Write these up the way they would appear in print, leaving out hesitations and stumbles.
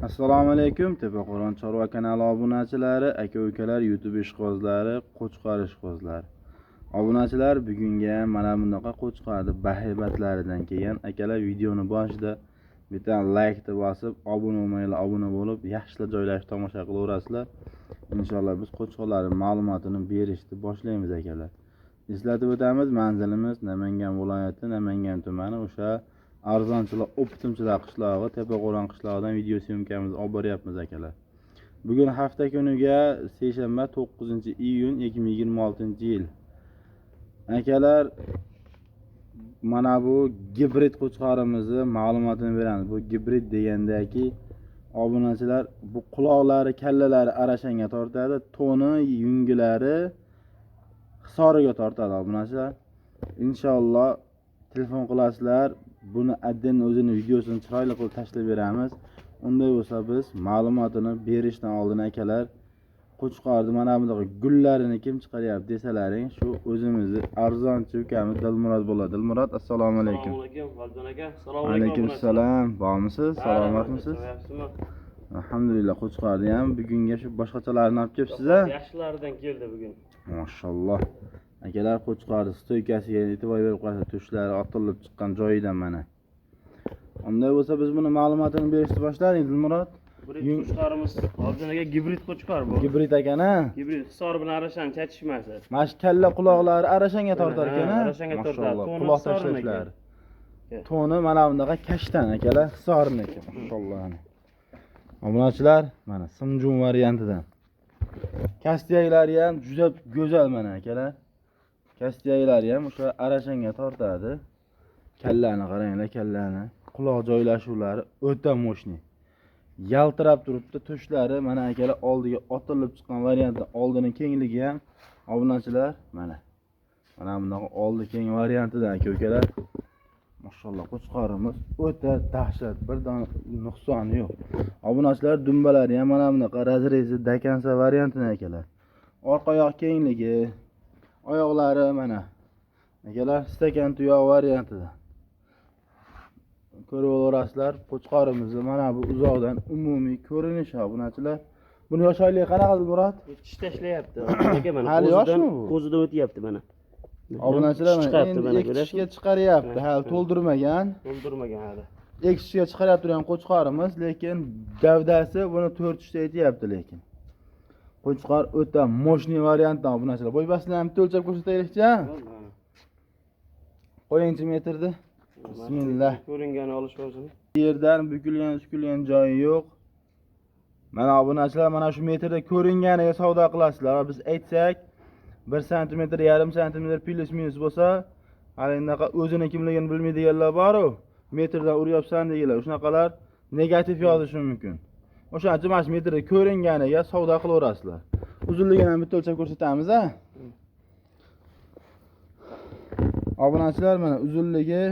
Assalomu alaykum Tepaqo'rg'on chorva kanali obunachilari, aka-ukalar, YouTube ishqibozlari, qo'chqor ishqibozlari. Obunachilar, bugunga ham mana bunaqa qo'chqorni bahaybatlaridan kelgan akalar videoni boshida bitta laykni bosib, obuna bo'lmanglar, obuna bo'lib, yaxshilab joylashib tomosha qilaverasizlar. Inshaalloh biz qo'chqorlarning ma'lumotini berishni boshlaymiz akalar. Eslatib o'tamiz, manzilimiz Namangan viloyati, Namangan tumani, o'sha arzonchilar, optimchilar qishlog'i, Tepaqo'rg'on qishlog'idan video syomkamizni olib boryapmiz akalar. Bugun hafta kuniga seshanba 9 iyun 2026-yil. Akalar, mana bu gibrid qo'chqorimizni ma'lumotini beramiz. Bu gibrid degandaki, obunachilar, bu quloqlari, kallalari arashanga tortadi, to'ni, yungilari Hisoriga tortadi obunachilar. Inshaalloh telefon qilasizlar, buni отдельно o'zini videosini chiroyli qilib tashlab beramiz. Unday bo'lsa, biz ma'lumotini berishdan oldin akalar, qo'chqorni mana bunaqa gullarini kim chiqaryapti desalaring, shu o'zimizni arzonchi ukamiz Dilmurod bo'ladi. Dilmurod, assalomu alaykum. Assalomu alaykum, Valijon aka. Assalomu alaykum. Alaykum assalom. Bormisiz? Salomatmisiz? Yaxshimi? Alhamdulillah. Qo'chqorni ham bugunga shu boshqachalarini olib kelibsiz a? Yaxshilaridan keldi bugun. Mashalloh. Akalar, qo'chqorni стойка siga e'tibor berib qo'ysa, tushlari otilib chiqqan joyidan mana. Unday bo'lsa, biz buni ma'lumotini berishni boshladik, Dilmurod. Gibrid qo'chqorimiz, Valijon aka, gibrid qo'chqor bu. Gibrid ekan a? Gibrid Hisor bilan Arashan chatishmasi. Mana shu kalla quloqlari arashanga tortar ekan a? Arashanga tortadi. Mashalloh. To'ni Quloq Hisorniki. tashlashlari. To'ni mana bunaqa kashtan akalar, Hisorniki. Mashalloh. Obunachilar, mana simjun variantidan. Kastiyaklari ham juda go'zal mana akalar. Kastiyaklari ham o'sha arashanga tortadi. Kallani qaranglar, kallani. Quloq joylashuvlari o'ta мощный. Yaltirab turibdi tushlari mana akalar, oldiga otilib chiqqan varianti, oldini kengligi ham obunachilar mana. Mana bunaqa oldi keng variantidan aka ukalar. Mashalloh, qo'chqorimiz o'ta dahshat, bir dona nuqsoni yo'q. Obunachilar, dumbalari ham mana bunaqa разрез i до конца variantini akalar. Orqa oyoq kengligi, oyoqlari mana akalar stakan tuyoq variantida. Ko'rib olaverasizlar, qo'chqorimizni mana bu uzoqdan umumiy ko'rinishi obunachilar. Buni yosh oyligi qanaqa, Dilmurod? Tish tashlayapti. Valijon aka, mana. Hali yoshmi bu? Ko'zidan o'tyapti mana. Obunachilar, Tish mana chiqyapti endi mana, ikki ko'ryapsizmi? tishga chiqaryapti, hali to'ldirmagan. To'ldirmagan hali. Ikki tishga chiqaryapti turgan qo'chqorimiz, lekin gavdasi buni to'rt tishda aytyapti lekin. Qo'chqor o'ta мощный variantdan obunachilar. Bo'y-bastini ham bitta o'lchab ko'rsataylikchi. Qo'yingchi metrni. Bismillah. Ko'ringani olish o'zini. Yerdan bukilgan, sukilgan joyi yo'q. Mana obunachilar, mana shu metrda ko'ringaniga savdo qilasizlar. Biz aytsak, 1 santimetr, yarim santimetr плюс минус bo'lsa, hali unaqa o'zini kimligini bilmaydiganlar bor-u, metrdan uryapsan deganlar, shunaqalar negativ yozishi mumkin. O'shaning uchun mana shu metrda ko'ringaniga savdo qilaverasizlar. Uzunligini ham bitta o'lchab ko'rsatamiz a. Obunachilar, mana uzunligi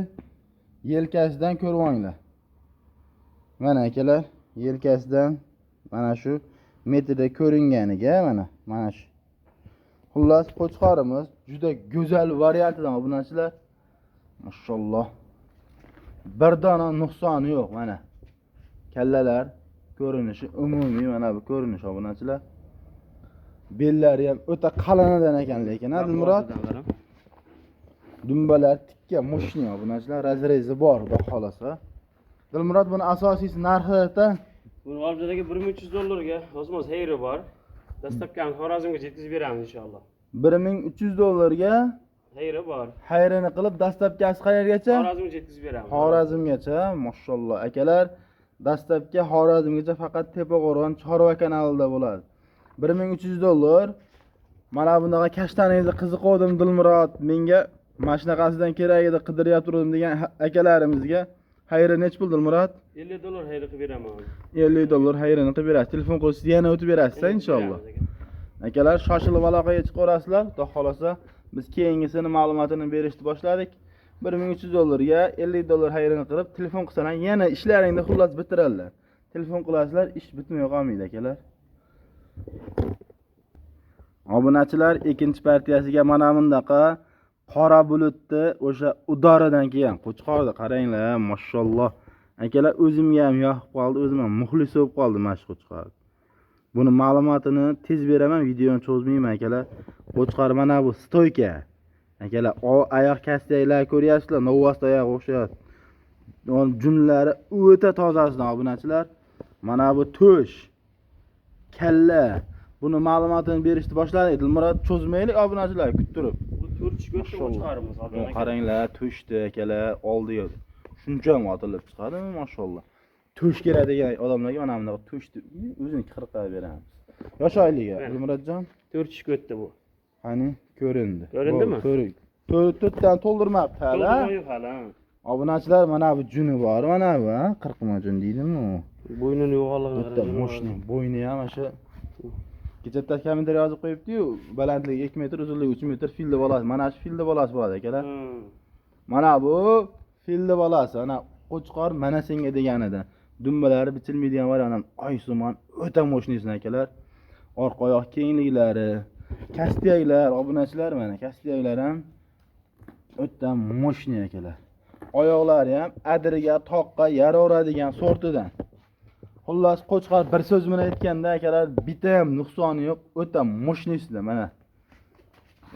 yelkasidan ko'rib olinglar. Mana akalar, yelkasidan mana shu metrda ko'ringaniga mana shu. Xullas, qo'chqorimiz juda go'zal variantidan obunachilar. Mashalloh. Bir dona nuqsoni yo'q mana. Kallalar ko'rinishi umumiy mana bu ko'rinish obunachilar. Bellari ham o'ta qalinidan ekan lekin, ha Dilmurod? Dumbalar tikka, мощный obunachilar, разрез i bor, xudo xolasa. Dilmurod, buni asosiysi narxi-da? Buni Valijon aka, 1300 dollarga ozmoz xayri bor. Доставка ni Xorazmga yetkazib beramiz inshaalloh. 1300 dollarga Xayri bor. xayrini qilib, доставка si qayergacha? Xorazmga yetkazib beramiz. Xorazmgacha, mashalloh. Akalar, доставка Xorazmgacha faqat Tepaqo'rg'on chorva kanalida bo'ladi. 1300 dollar. Mana bunaqa kashtaningizni qiziquvdim Dilmurod, menga mana shunaqasidan kerak edi, qidiryapti turdim degan akalarimizga xayri nech pul, Dilmurod? 50 dollar xayri qilib beraman. 50 dollar xayrini qilib berasiz. Telefon qilsangiz yana o'tib berasiz, inshaalloh. Akalar, shoshilib aloqaga chiqaverasizlar. Xudo xolasa, biz keyingisini ma'lumotini berishni boshladik. 1300 dollarga 50 dollar xayrini qilib, telefon qilsalar yana ishlaringni xullas bitiradilar. Telefon qilasizlar, ish bitmay qolmaydi akalar. Obunachilar, ikkinchi partiyasiga mana bundaqa qora bulutni o'sha udoridan kelgan qo'chqorni qaranglar, mashalloh. Akalar, o'zimga ham yoqib qoldi, o'zim ham muxlis bo'lib qoldim mana shu qo'chqor. Buni ma'lumotini tez beraman, videoni cho'zmayman akalar. Qo'chqor mana bu stoyka. Akalar, oyoq kastaklar ko'ryapsizlar, novvost oyoq o'xshayapti. Junlari o'ta tozasidan obunachilar. Mana bu to'sh, kalla. Buni ma'lumotini berishni boshladik. Dilmurod, cho'zmaylik obunachilar, kuttirib. Bu 4 tishga o'tdi qo'chqorimiz. Qaranglar, to'shdi akalar, oldiga shuncha ham otilib chiqadimi, mashalloh. To'sh kerak degan odamlarga mana bunaqa to'shni o'zini qirqab beramiz. Yosh oyligi Dilmurodjon? 4 tishga o'tdi bu. Qani, ko'rindi. Ko'rindimi? To'rtdan to'ldirmabdi hali. To'ldirma yo'q hali. Obunachilar, mana bu juni bor, mana bu, qirqma jun deydimi u? Bo'ynini yo'g'onligini qarang. Moshni bo'yni ham o'sha kecha bitta kommentariy yozib qo'yibdi-yu, balandligi 2 metr, uzunligi 3 metr filni bolasi. Mana shu filni bolasi bo'ladi akalar. Mana bu filni bolasi, ana qo'chqor mana senga deganidan. Dumbalari bichilmaydigan variantdan oysimon o'ta moshnisin akalar. Orqa oyoq kengliklari, kastiyaklar, obunachilar mana kastiyaklar ham o'ta moshni akalar. Oyoqlari ham adirga, toqqa yaraveradigan sortidan. Xullas, qo'chqor bir so'z bilan aytganda akalar, bitta ham nuqsoni yo'q, o'ta moshnisida mana.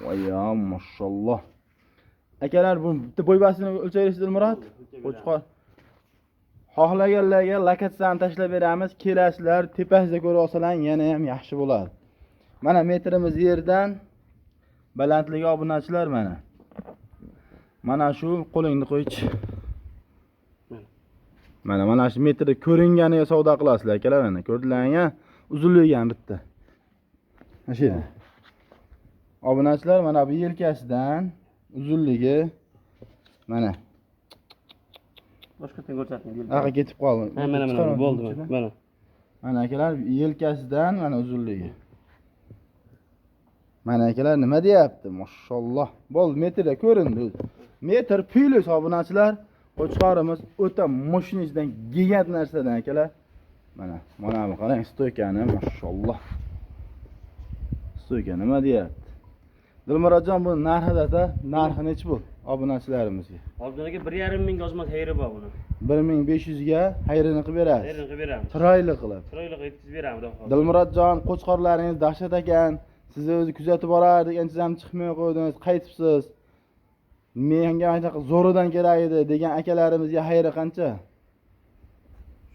Voy-ya, mashalloh. Akalar, bu bitta bo'ybasini o'lchaysiz Dilmurod? Qo'chqor. Xohlaganlarga lokatsiyani tashlab beramiz, kelasizlar, tepasida ko'rib olsalar yana ham yaxshi bo'ladi. Mana metrimiz yerdan balandligi obunachilar mana. Mana shu qo'lingni qo'ychi. Mana mana shu metrda ko'ringaniga savdo qilasizlar akalar, mana ko'rdilaring-a? Uzunligi ham bitta. Mana shu yerda. Obunachilar, mana bu yelkasidan uzunligi mana. Boshqatdan ko'rsating. Aqa ketib qoldi. Ha, mana mana bo'ldi mana. Mana akalar, yelkasidan mana uzunligi. Mana akalar nima deyapti? Mashalloh. Bo'ldi, metrda ko'rindi. Metr plyus obunachilar. Qo'chqorimiz o'ta moshinadan, gigant narsadan akalar. Mana, mana bu qarang, stoykani, mashalloh. Stoyka nima deyapti? Dilmurodjon, bu narxida narxi nechi bu obunachilarimizga? Obunaga 1,5 ming ozmaz xayri bor buni. 1500 ga xayrini qilib berasiz. Xayrini qilib beramiz. Chiroyli qilib. Chiroyli qilib yetkazib beramiz, xudo xohlasa. Dilmurodjon, qo'chqorlaringiz dahshat ekan. Sizni o'zi kuzatib borardik, ancha ham chiqmay qo'ydingiz, qaytibsiz. Menga anaqa zo'ridan kerak edi degan akalarimizga xayri qancha?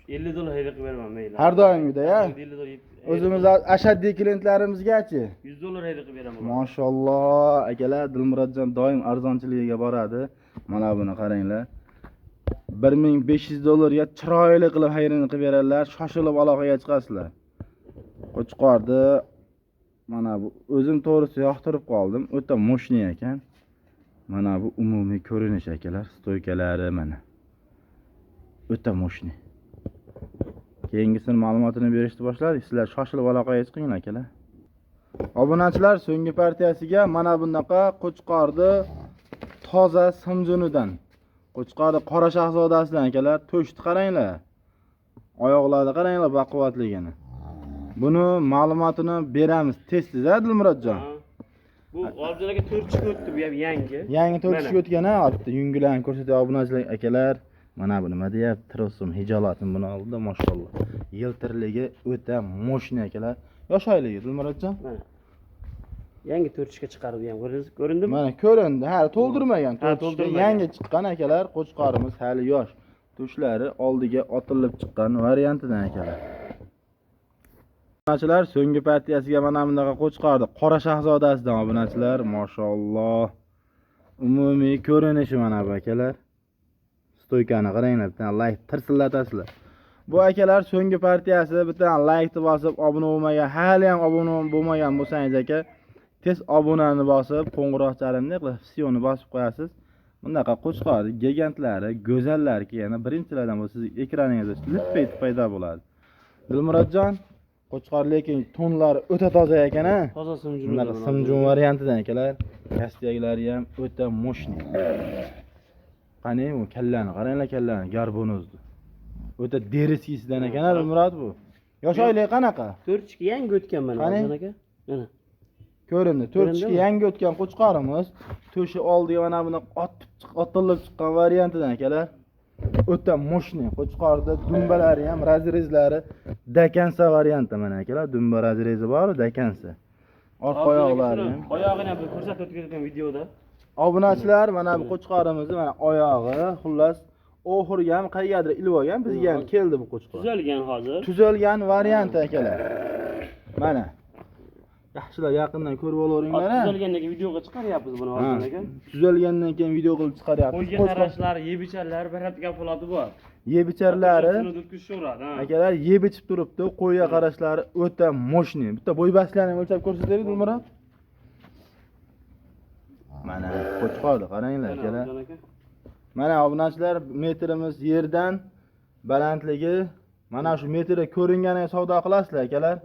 $50 xayri qilib beraman mayli. Har doimgida-ya. $50. O'zimiz ashaddiy klientlarimizgachi $100 xayri qilib beraman. Mashalloh, akalar, Dilmurodjon doim arzonchiligiga boradi. Mana buni qaranglar. $1500 ga chiroyli qilib xayrini qilib beradilar. Shoshilib aloqaga chiqasizlar. Qo'chqorni mana bu o'zim to'g'risi yoqtirib qoldim. O'ta moshni ekan. Mana bu umumiy ko'rinish akalar, stoykalari mana. O'ta moshni. Keyingisini ma'lumotini berishni boshladik. Sizlar shoshilib aloqaga chiqing akalar. Obunachilar, so'nggi partiyasiga mana bunaqa qo'chqorni toza simjunidan, qo'chqorni qora shahzodasidan akalar, to'shni qaranglar. Oyoqlarini qaranglar baquvvatligini. Buni ma'lumotini beramiz tez-tez, a Dilmurodjon? Bu G'olibjon aka 4 tishga o'tdi, bu ham yangi. Yangi 4 tishga o'tgan, ha, bitta yungilarni ko'rsatib obunachilar akalar. Mana bu nima deyapti? Tirosum hijolatim buni oldida mashalloh. Yiltirligi o'ta moshni akalar. Yosh oyligi Dilmurodjon? Mana. Yangi 4 tishga chiqardi ham, ko'rdingiz, ko'rindimi? Mana ko'rindi, hali to'ldirmagan, Ha, to'ldirmagan. Yangi chiqqan akalar, qo'chqorimiz hali yosh. Tushlari oldiga otilib chiqqan variantidan akalar. Obunachilar, so'nggi partiyasiga mana bunaqa qo'chqorni qora shahzodasidan obunachilar, mashalloh. Umumiy ko'rinishi mana bu akalar. Stoykani qaranglar, bitta like tirsillatasizlar. Bu akalar so'nggi partiyasi, bitta like bosib obuna bo'lmagan, hali ham obuna bo'lmagan bo'lsangiz aka, tez obunani bosib, qo'ng'iroqcharini qilib, siyoni bosib qo'yasiz. Bunaqa qo'chqor gigantlari, go'zallari yana birinchilardan bo'lsa sizning ekraningizda lip etib paydo bo'ladi. Dilmurodjon, qo'chqor lekin tonlari o'ta toza ekan, ha? Toza simjun. Bunaqa simjun variantidan akalar, kastiyaklari ham o'ta moshni. Qani u kallani qaranglar, kallani garbunozni. O'ta deriskisidan ekan, ha, Dilmurod bu. Yosh oylik qanaqa? 4 tishga yangi o'tgan mana G'olibjon aka. Mana. Ko'rindi. 4 tishga yangi o'tgan qo'chqorimiz, to'shi oldiga mana buni otilib chiqqan variantidan akalar. O'ta мощный qo'chqorda dumbalari ham, разрез lari до конца variantda mana akalar, dumba разрез i bor, до конца. Orqa oyoqlari ham. Oyog'ini ham bir ko'rsatib o'tgan videoda. Obunachilar, mana bu qo'chqorimizni mana oyog'i, xullas, oxiriga ham qayergadir ilib olgan, bizga ham keldi bu qo'chqor. Tuzalgan hozir. Tuzalgan variant akalar. Mana. Yaxshilab yaqindan ko'rib olaveringlar. Tuzalgandan keyin videoga chiqaryapmiz buni hozir aka. Tuzalgandan keyin video qilib chiqaryapmiz. Qo'yga qarashlari, yeb icharlari bir hafta kafolati bor. Yeb icharlari o'tkazishaveradi. Akalar yeb ichib turibdi, qo'yga qarashlari o'ta мощный. Bitta bo'ybaslarni o'lchab ko'rsataylik, Dilmurod. Mana qo'chqorni qaranglar akalar. Mana obunachilar, metrimiz yerdan balandligi mana shu metrda ko'ringaniga savdo qilasizlar akalar.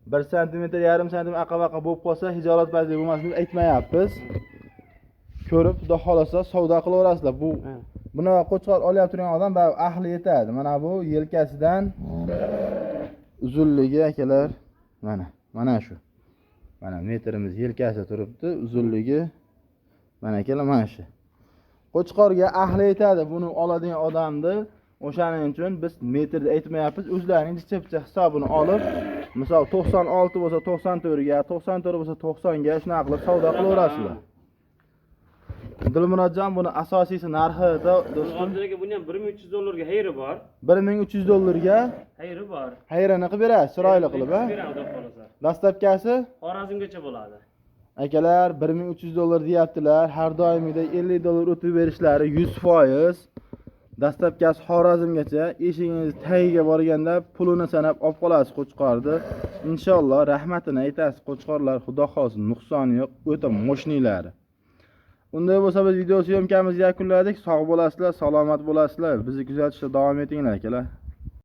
1 santimetr, yarim santimetr aqa-baqa bo'lib qolsa, hijolatpazlik bo'lmasin deb aytmayapmiz. Ko'rib, xudo xolasa savdo qilaverasizlar. Bu buni qo'chqor olyap turgan odam baribir ahli yetadi. Mana bu yelkasidan uzunligi akalar, mana, mana shu. Mana metrimiz yelkasi turibdi, uzunligi mana akalar mana shu. Qo'chqorga ahli yetadi buni oladigan odamni. O'shaning uchun biz metrda aytmayapmiz, o'zlarining jicha-picha hisobini olib, misol 96 bo'lsa 94 ga, 94 bo'lsa 90 ga shunaqa qilib savdo qilaverasizlar. Dilmurodjon, buni asosiysi narxi do'stim. Aka, buni ham 1300 dollarga xayri bor. 1300 dollarga xayri bor. Xayrini qilib berasiz, chiroyli qilib, ha? Beramiz, xudo xolasa. Dastlabkasi Xorazmgacha bo'ladi. Akalar 1300 dollar deyaptilar. Har doimgidek 50 dollar o'tib berishlari 100%. Dastlabkasi Xorazmgacha, eshigingiz tagiga borganda pulini sanab olib qolasiz qo'chqorni. Inshaalloh rahmatini aytasiz. Qo'chqorlar xudo xohlasa nuqsoni yo'q, o'ta moshniylari. Unday bo'lsa biz video syomkamizni yakunladik. Sog' bo'lasizlar, salomat bo'lasizlar. Bizni kuzatishda davom etinglar akalar.